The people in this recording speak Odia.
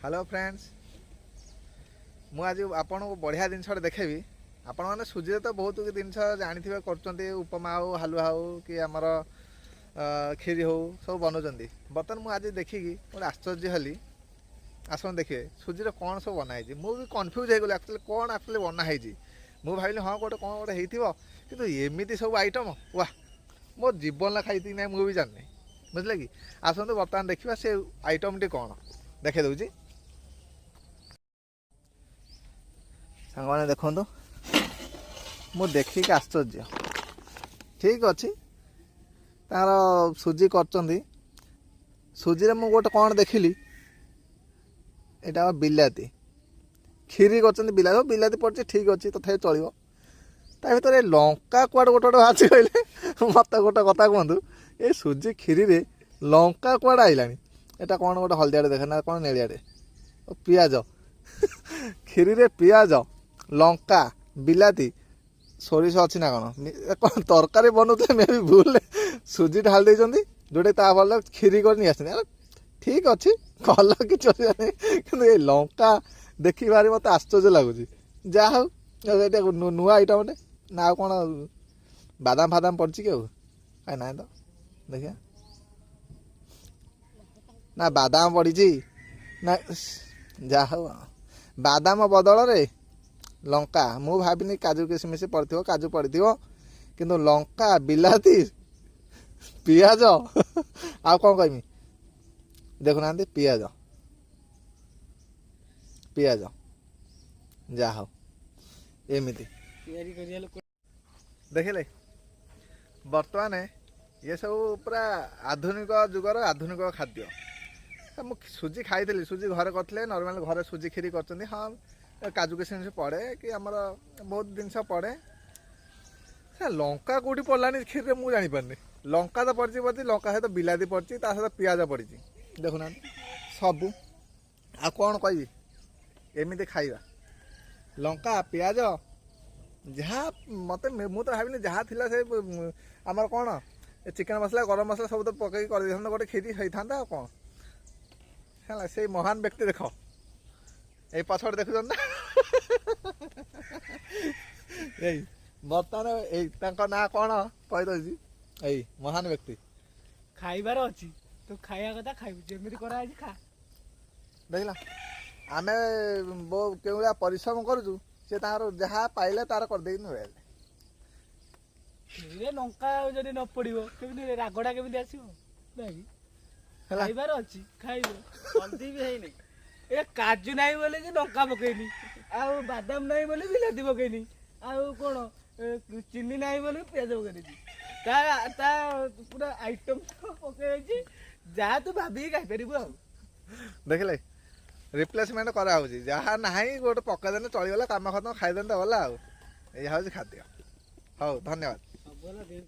ହ୍ୟାଲୋ ଫ୍ରେଣ୍ଡସ୍, ମୁଁ ଆଜି ଆପଣଙ୍କୁ ବଢ଼ିଆ ଜିନିଷଟେ ଦେଖେଇବି। ଆପଣମାନେ ସୁଜିରେ ତ ବହୁତ ଜିନିଷ ଜାଣିଥିବେ, କରୁଛନ୍ତି, ଉପମା ହଉ, ହାଲୁଆ ହଉ କି ଆମର କ୍ଷୀରି ହଉ, ସବୁ ବନାଉଛନ୍ତି। ବର୍ତ୍ତମାନ ମୁଁ ଆଜି ଦେଖିକି ଗୋଟେ ଆଶ୍ଚର୍ଯ୍ୟ ହେଲି। ଆସନ୍ତୁ ଦେଖିବେ ସୁଜିରେ କ'ଣ ସବୁ ବନା ହେଇଛି। ମୁଁ ବି କନଫ୍ୟୁଜ୍ ହେଇଗଲି, ଆକ୍ଚୁଆଲି କ'ଣ ଆକ୍ଚୁଆଲି ବନା ହେଇଛି। ମୁଁ ଭାବିଲି ହଁ ଗୋଟେ କ'ଣ ଗୋଟେ ହେଇଥିବ, କିନ୍ତୁ ଏମିତି ସବୁ ଆଇଟମ୍, ୱାହ, ମୋ ଜୀବନରେ ଖାଇଛି ନାହିଁ ମୁଁ ବି ଜାଣିନି, ବୁଝିଲେ କି? ଆସନ୍ତୁ ବର୍ତ୍ତମାନ ଦେଖିବା ସେ ଆଇଟମ୍ଟି କ'ଣ ଦେଖେଇ ଦେଉଛି। ସାଙ୍ଗମାନେ ଦେଖନ୍ତୁ, ମୁଁ ଦେଖିକି ଆଶ୍ଚର୍ଯ୍ୟ। ଠିକ୍ ଅଛି, ତାଙ୍କର ସୁଜି କରିଛନ୍ତି। ସୁଜିରେ ମୁଁ ଗୋଟେ କ'ଣ ଦେଖିଲି, ଏଇଟା ବିଲାତି କ୍ଷୀରି କରିଛନ୍ତି। ବିଲାତି, ବିଲାତି ପଡ଼ିଛି, ଠିକ୍ ଅଛି, ତଥାପି ଚଳିବ। ତା ଭିତରେ ଲଙ୍କା କୁଆଡ଼େ ଗୋଟେ ଗୋଟେ ବାହାରିଛି କହିଲେ? ମୋତେ ଗୋଟେ କଥା କୁହନ୍ତୁ, ଏ ସୁଜି କ୍ଷୀରିରେ ଲଙ୍କା କୁଆଡ଼େ ଆଇଲାଣି? ଏଇଟା କ'ଣ ଗୋଟେ ହଳଦିଆଟେ ଦେଖେ ନା କ'ଣ ନେଳିଆଟେ? ପିଆଜ କ୍ଷୀରିରେ ପିଆଜ, ଲଙ୍କା, ବିଲାତି, ସୋରିଷ ଅଛି ନା କ'ଣ? କ'ଣ ତରକାରୀ ବନଉଥିଲେ, ମେ ବି ଭୁଲରେ ସୁଜି ଢାଳି ଦେଇଛନ୍ତି, ଯେଉଁଟା ତା ବଦଳରେ କ୍ଷୀରି କରି ନେଇ ଆସିଛନ୍ତି। ଆରେ ଠିକ୍ ଅଛି, କଲ କିଛି ଅସୁବିଧା ନାହିଁ, କିନ୍ତୁ ଏ ଲଙ୍କା ଦେଖି ଭାରି ମୋତେ ଆଶ୍ଚର୍ଯ୍ୟ ଲାଗୁଛି। ଯାହା ହଉ, ଏଇଟା ନୂଆ ଆଇଟମ୍ଟେ ନା ଆଉ କ'ଣ ବାଦାମ ଫାଦାମ ପଡ଼ିଛି କି? ଆଉ କାଇଁ ନାହିଁ ତ, ଦେଖିବା ନା ବାଦାମ ପଡ଼ିଛି ନା। ଯାହା ହଉ, ବାଦାମ ବଦଳରେ ଲଙ୍କା। ମୁଁ ଭାବିନି କାଜୁ କିସମିସ ପଡ଼ିଥିବ, କାଜୁ ପଡ଼ିଥିବ, କିନ୍ତୁ ଲଙ୍କା, ବିଲାତି, ପିଆଜ, ଆଉ କ'ଣ କହିମି? ଦେଖୁନାହାନ୍ତି, ପିଆଜ, ପିଆଜ। ଯାହା ହଉ, ଏମିତି ତିଆରି କରିବା ଲୋକ। ଦେଖିଲେ, ବର୍ତ୍ତମାନ ଇଏ ସବୁ ପୁରା ଆଧୁନିକ ଯୁଗର ଆଧୁନିକ ଖାଦ୍ୟ। ମୁଁ ସୁଜି ଖାଇଥିଲି, ସୁଜି ଘରେ କରିଥିଲେ, ନର୍ମାଲ ଘରେ ସୁଜି କ୍ଷୀରି କରିଛନ୍ତି। ହଁ, କାଜୁ କିସମିସ ପଡ଼େ କି ଆମର ବହୁତ ଜିନିଷ ପଡ଼େ। ସେ ଲଙ୍କା କେଉଁଠି ପଡ଼ିଲାନି କ୍ଷୀରିରେ ମୁଁ ଜାଣିପାରୁନି। ଲଙ୍କା ତ ପଡ଼ିଛି ପଡ଼ିଛି, ଲଙ୍କା ସହିତ ବିଲାତି ପଡ଼ିଛି, ତା ସହିତ ପିଆଜ ପଡ଼ିଛି। ଦେଖୁନାହାନ୍ତି ସବୁ, ଆଉ କ'ଣ କହିବି? ଏମିତି ଖାଇବା, ଲଙ୍କା, ପିଆଜ, ଯାହା ମୋତେ ମୁଁ ତ ଭାବିନି, ଯାହା ଥିଲା ସେ ଆମର କ'ଣ ଚିକେନ୍ ମସଲା, ଗରମ ମସଲା ସବୁ ତ ପକେଇକି କରିଦେଇଥାନ୍ତା, ଗୋଟେ କ୍ଷୀରି ହେଇଥାନ୍ତା, ଆଉ କ'ଣ ହେଲା? ସେଇ ମହାନ ବ୍ୟକ୍ତି ଦେଖ, ଏଇ ପଛପଟେ ଦେଖୁଛନ୍ତି ନା? ଏଇ ବର୍ତ୍ତମାନ ଏଇ ତାଙ୍କ ନାଁ କ'ଣ କହିଦେଉଛି, ଏଇ ମହାନ ବ୍ୟକ୍ତି। ଖାଇବାର ଅଛି ତୁ ଖାଇବା କଥା ଖାଇବୁ, ଯେମିତି କରାହେଇଛି ଖା। ଦେଖିଲା, ଆମେ କେଉଁ ଭଳିଆ ପରିଶ୍ରମ କରୁଛୁ, ସେ ତାଙ୍କର ଯାହା ପାଇଲେ ତାର କରିଦେଇକି ନେବେ। କ୍ଷୀରିରେ ଲଙ୍କା ଯଦି ନ ପଡ଼ିବ କେମିତି ରାଗଟା କେମିତି ଆସିବ ନାଇଁ କି? ହେଲା। ଖାଇବାର ଅଛି ଖାଇବ। ହଳଦୀ ବି ହେଇନି। ଏ କାଜୁ ନାହିଁ ବୋଲି କି ଲଙ୍କା ପକେଇନି, ଆଉ ବାଦାମ ନାହିଁ ବୋଲି ବିଲାତି ପକେଇନି, ଆଉ କ'ଣ ଚିନି ନାହିଁ ବୋଲି ପିଆଜ ପକେଇ ଦେଇଛି। ତା ତା ପୁରା ଆଇଟମ୍ ପକେଇ ଦେଇଛି, ଯାହା ତୁ ଭାବିକି ଖାଇପାରିବୁ। ଆଉ ଦେଖିଲେ, ରିପ୍ଲେସମେଣ୍ଟ କରାହେଉଛି, ଯାହା ନାହିଁ ଗୋଟେ ପକେଇଦେଲେ ଚଳିଗଲା, କାମ ଖତମ, ଖାଇଦେଲେ ତ ଗଲା। ଆଉ ଏଇଆ ହେଉଛି ଖାଦ୍ୟ। ହଉ, ଧନ୍ୟବାଦ। ସବୁ ହେଲା।